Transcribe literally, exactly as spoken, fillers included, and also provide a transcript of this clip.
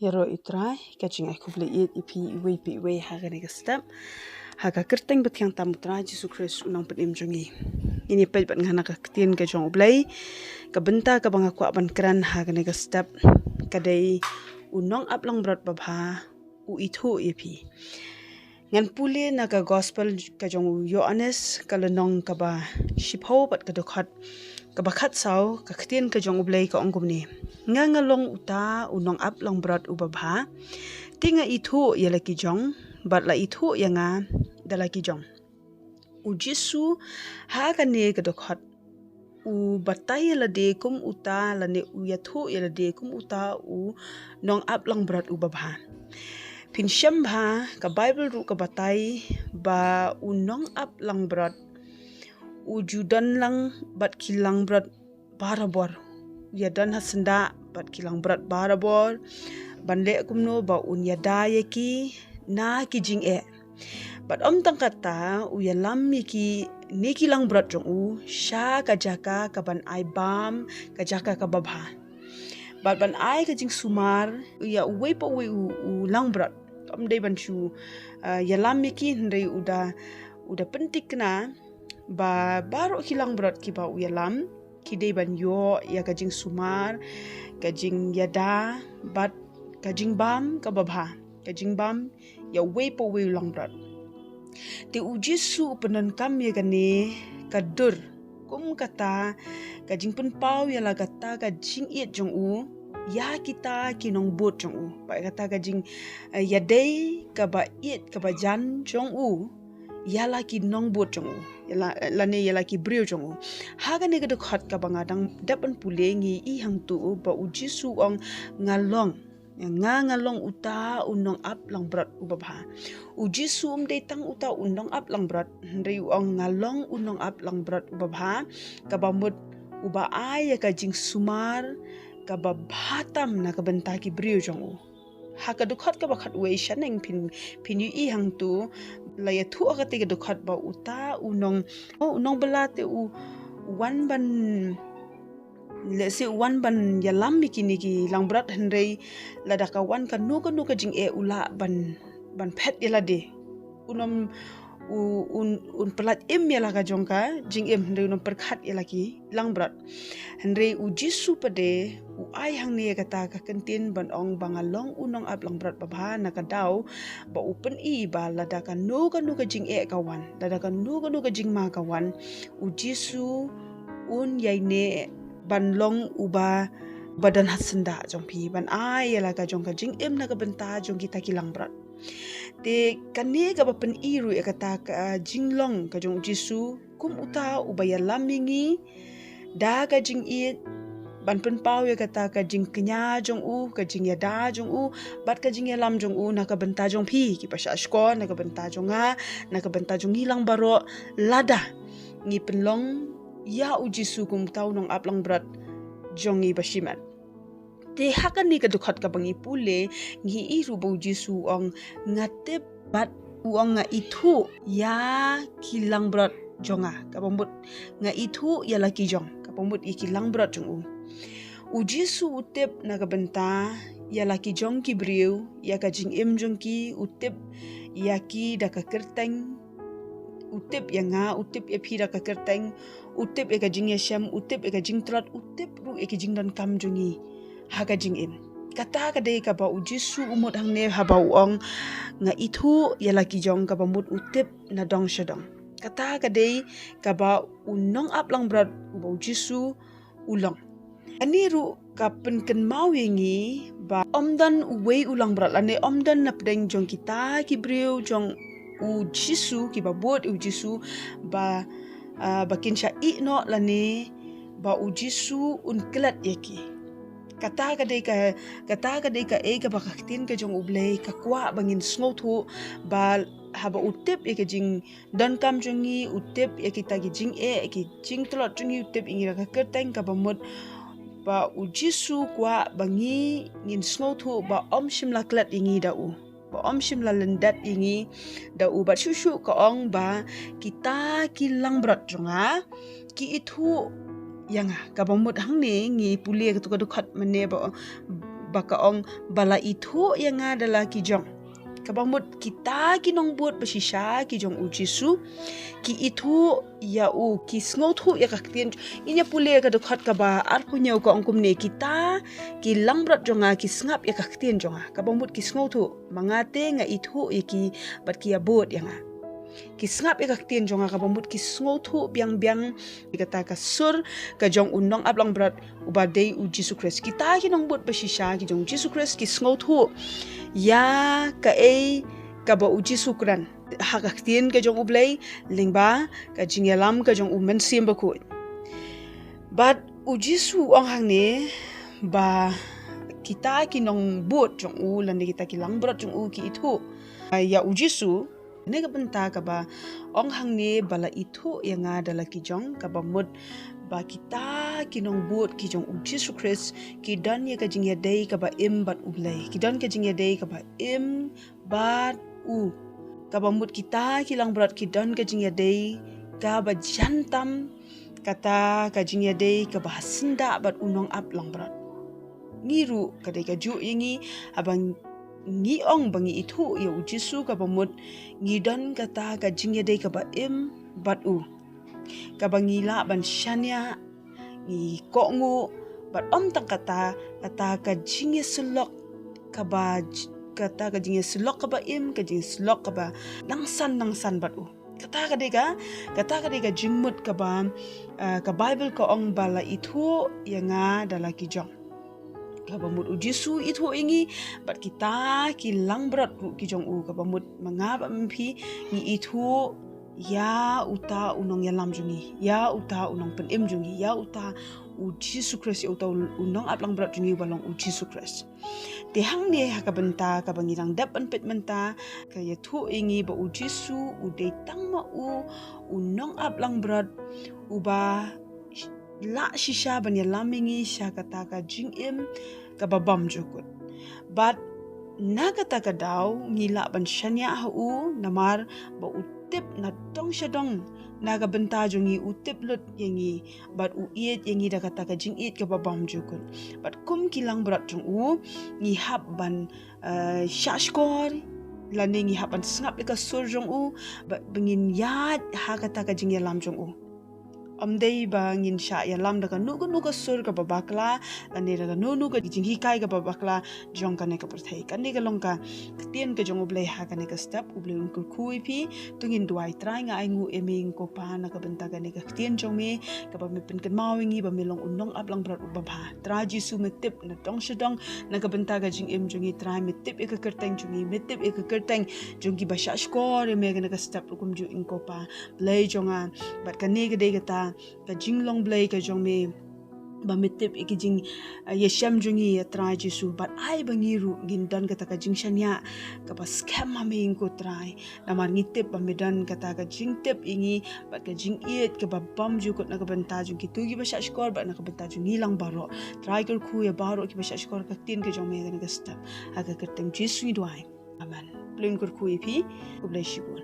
Ïaroh ïa u Trai, ka jingïakhublei ïa phi iwei pa iwei ha kane ka step. Ha ka kyrteng bathiang tam u Trai Jisu Khrist u nongpynim jong ngi. Ngin ïa peit bad nga na ka ktien ka jong U Blei. Ka bynta kaba nga kwah ban kren ha kane ka step ka dei u nongap langbrot babha u ithuh ïa phi. Ngan pule na ka gospel ka jong u Ïoannis, ka lynnong kaba shiphew bad ka dkhot kaba khatsaw, ka ktien ka jong U Blei ka ong kumne. Nga nga long uta u nongap langbrot uba bha. Te nga ithuh ïa la ki jong, bad la ithuh ïa nga da la ki jong. U Jisu ha kane ka dkhot u batai ïa lade kum uta lane u ïathuh ïa lade kum uta u nongap langbrot uba bha. Phin shem bha ka Baibl ruh ka batai ba u nongap langbrot u ju don lang bad ki langbrot barabor. U ïadon ha syndah bad ki langbrot barabor. Ban leh kumno ba un ïada ïa ki na ki jingeh. Bad ym tang kata u ïalam ïa ki ne ki langbrot jong u sha ka jaka kaban ai bam, ka jaka kaba bha. Bad ban ai ka jingsumar ïa uwei pa uwei u, u langbrot. Ym dei ban shu, ah, ïalam ïa ki hynrei u da, u da pynthikna ba baroh ki langbrot kiba u ïalam ki dei ban ïoh ïa ka jingsumar, ka jingïada bad ka jingbam kaba bha, ka jingbam ïa uwei pa uwei u langbrot. Te u Jisu u pyndonkam ïa kane ka dur kum kata ka jingpynpaw ïa la kata ka jingïeit jong u ïa kita ki nongbud jong u. Bad kata ka jing, eh, ïadei kaba ïeit kaba jan jong u ïa la ki nongbud jong u, ïa la, lane ïa la ki briew jong u. Ha kane ka dkhot kaba nga dang dep ban pule ngi i hangtu ba u Jisu u ong nga long, nga nga long uta u nongap langbrot uba bha. U Jisu um dei tang uta u nongap langbrot hynrei u ong nga long u nongap langbrot uba bha, kaba mut uba ai ïa ka jingsumar kaba bha tam na ka bynta ki briew jong u. Ha ka dkhot kaba khatwei shaneng phin, phin ïohi hangtu la ïathuh ha kata ka dkhot ba uta u nong, u nongbylla te u wan ban, lehse u wan ban ïalam ïa kine ki langbrot hynrei lada ka wan kano kano ka jingeh u lah ban, ban phet ïa lade. Un ym, u, un, un pyllait im ïa la ka jong ka jingim hynrei un ym pyrkhat ïa la ki langbrot. Hynrei u Jisu pat de u ai hangne ïa kata ka kyntien ban ong ba nga long u nongap langbrot babha na ka daw ba u pyni ba lada kano kano ka jingeh ka wan, lada kano kano ka jingma ka wan, u Jisu un ïaineh ban long uba, ba don ha syndah jong phi, ban ai ïa la ka jong ka jingim na ka bynta jong kita ki langbrot. Te kane kaba pyni ruh ïa kata ka jinglong ka jong u Jisu kum uta uba ïalam ïa ngi da ka jingïeit, ban pynpaw ïa kata ka jingkñia jong u, ka jingïada jong u, bad ka jingïalam jong u na ka bynta jong phi, kiba shah shkor, na ka bynta jong nga, na ka bynta jong ngi lang baroh, lada ngi pynlong ïa u Jisu kum uta u nongap langbrot jong ngi ba shimet. Te ha kane ka dkhot kaba ngi pule ngi i ruh ba u Jisu u ong nga tip bad u ong nga ithuh ïa ki langbrot jong nga, kaba mut nga ithuh ïa la ki jong, kaba mut ïa ki langbrot jong u. U Jisu u tip na ka bynta ïa la ki jong ki briew, ïa ka jingim jong ki, u tip ïa ki da ka kyrteng, u tip ïa nga, u tip ïa phi da ka kyrteng, u tip ïa ka jingïashem, u tip ïa ka jingtlot, u tip ruh ïa ka jingdonkam jong ngi ha ka jingim. Kata ka dei kaba u Jisu u mut hangne haba u ong nga ithuh ïa la ki jong, kaba mut u tip na dong sha dong. Kata ka dei kaba u nongap langbrot uba u Jisu u long. Ani ruh ka pynkynmaw ïa ngi ba ym don uwei u langbrot lane ym don na pdeng jong kita ki briew jong u Jisu, kiba bud u Jisu, ba, ah, ba kin shah ïeh noh lane ba u Jisu un klet ïa ki. Kata ka dei ka, kata ka dei kaei kaba ka ktien ka jong U Blei ka kwah ba ngin sngewthuh, ba haba u tip ïa ka jingdonkam jong ngi, u tip ïa kita ki jingeh, ki jingtlot jong ngi, u tip ïa ngi da ka kyrteng, kaba mut ba u Jisu u kwah ba ngi ngin sngewthuh ba ym shym la klet ïa ngi da u, ba ym shym la lyndet ïa ngi da u. Bad shuh shuh ka ong ba kita ki langbrot jong nga ki ithuh ïa nga. Kaba mut hangne ngi pule katu ka dkhot mynne ba, ba ka ong ba la ithuh ïa nga da la ki jong. Kaba mut kita ki nongbud ba shisha ki jong u Jisu ki ithuh ïa u, ki sngewthuh ïa ka ktien. Ngin ïa pule ka dkhot kaba arphew hynñiew ka ong kumne, kita ki langbrot jong nga ki sngap ïa ka ktien jong nga. Kaba mut ki sngewthuh, ma nga te nga ithuh ïa ki bad ki ïa bud ïa nga. Ki sngap ïa ka ktien jong nga, kaba mut ki sngewthuh biang biang ïa kata ka sur ka jong u nongap langbrot uba dei u Jisu Khrist. Kita ki nongbud ba shisha ki jong u Jisu Khrist ki sngewthuh ïa kaei kaba u Jisu kren ha ka ktien ka jong u Blei lyngba ka jingïalam ka jong u Mynsiem Bakhuid. Bad u Jisu u ong hangne ba kita ki nongbud jong u lane kita ki langbrot jong u ki ithuh ïa u Jisu. Kane ka bynta kaba ong hangne ba la ithuh ïa nga da la ki jong, kaba mut ba kita ki nongbud ki jong u Jisu Khrist ki don ïa ka jingïadei kaba im bad u Blei, ki don ka jingïadei kaba im bad u. Kaba mut kita ki langbrot ki don ka jingïadei kaba jan tam kata ka jingïadei kaba ha syndah bad u nongap langbrot. Ngi ruh ka dei kajuh ïa ngi, haba ngi ong ba ngi ithuh ïa u Jisu, kaba mut ngi don kata ka jingïadei kaba im bad u, kaba ngi lah ban shaniah, ngi kohnguh, bad ym tang kata, kata ka jingïasyllok kaba j-, kata ka jingïasyllok kaba im, ka jingïasyllok kaba nangsan nangsan bad u. Kata ka dei ka, kata ka dei ka jingmut kaba, ah, ka Baibl ka ong ba la ithuh ïa nga da la ki jong. Kaba mut u Jisu ithuh ïa ngi bad kita ki langbrot ruh ki jong u, kaba mut ma nga bad ma phi ngi ithuh ïa uta u nongïalam jong ngi, ïa uta u nongpynim jong ngi, ïa uta u Jisu Khrist, ïa uta u, u nongap langbrot jong ngi uba long u Jisu Khrist. Te hangne ha ka bynta kaba ngi dang dep ban peit mynta, ka ïathuh ïa ngi ba u Jisu u dei tang ma u u nongap langbrot uba lah shisha ban ïalam ïa ngi sha kata ka jingim kaba bymjukut. Bad na kata ka daw ngi lah ban shaniah ha u, namar ba u tip na dong sha dong na ka bynta jong ngi, u tip lut ïa ngi bad u ïeit ïa ngi da kata ka jingïeit kaba bymjukut. Bad kum ki langbrot jong u ngi hap ban, eh, shahshkor lane ngi hap ban sngap ïa ka sur jong u, ba, ba ngin ïaid ha kata ka jingïalam jong u. Ym dei ba ngin shah ïalam da kano kano ka sur kaba bakla lane da kano kano ka jinghikai kaba bakla jong kane ka pyrthei. Kane ka long ka ktien ka jong u Blei ha kane ka step. U Blei un kyrkhu ïa phi. To ngin duwai. Trai, nga ainguh ïa me ko Pa na ka bynta kane ka ktien jong me kaba me pynkynmaw ïa ngi ba me long u nongap langbrot uba bha. Trai Jisu, me tip na dong sha dong na ka bynta ka jingim jong ngi. Trai, me tip ïa ka kyrteng jong ngi, me tip ïa ka kyrteng jong kiba shahshkor ïa me kane ka step ruh kumjuh, ko Pa Blei jong nga. Bad kane ka dei kata ka jinglong Blei ka jong me, ba me tip ïa ka jing, eh, ïashem jong ngi, ïa Trai Jisu, bad ai ba ngi ruh ngin don kata ka jingshaniah kaba skhem ha me, ko Trai. Namar ngi tip ba me don kata ka jingtip ïa ngi bad ka jingïeit kaba bymjukut na ka bynta jong kito kiba shahshkor bad na ka bynta jong ngi lang baroh. Trai, kyrkhu ïa baroh kiba shahshkor ka ktien ka jong me kane ka step. Ha ka kyrteng Jisu ngi duwai. Amen. Blei un kyrkhu ïa phi. Khublei shibun.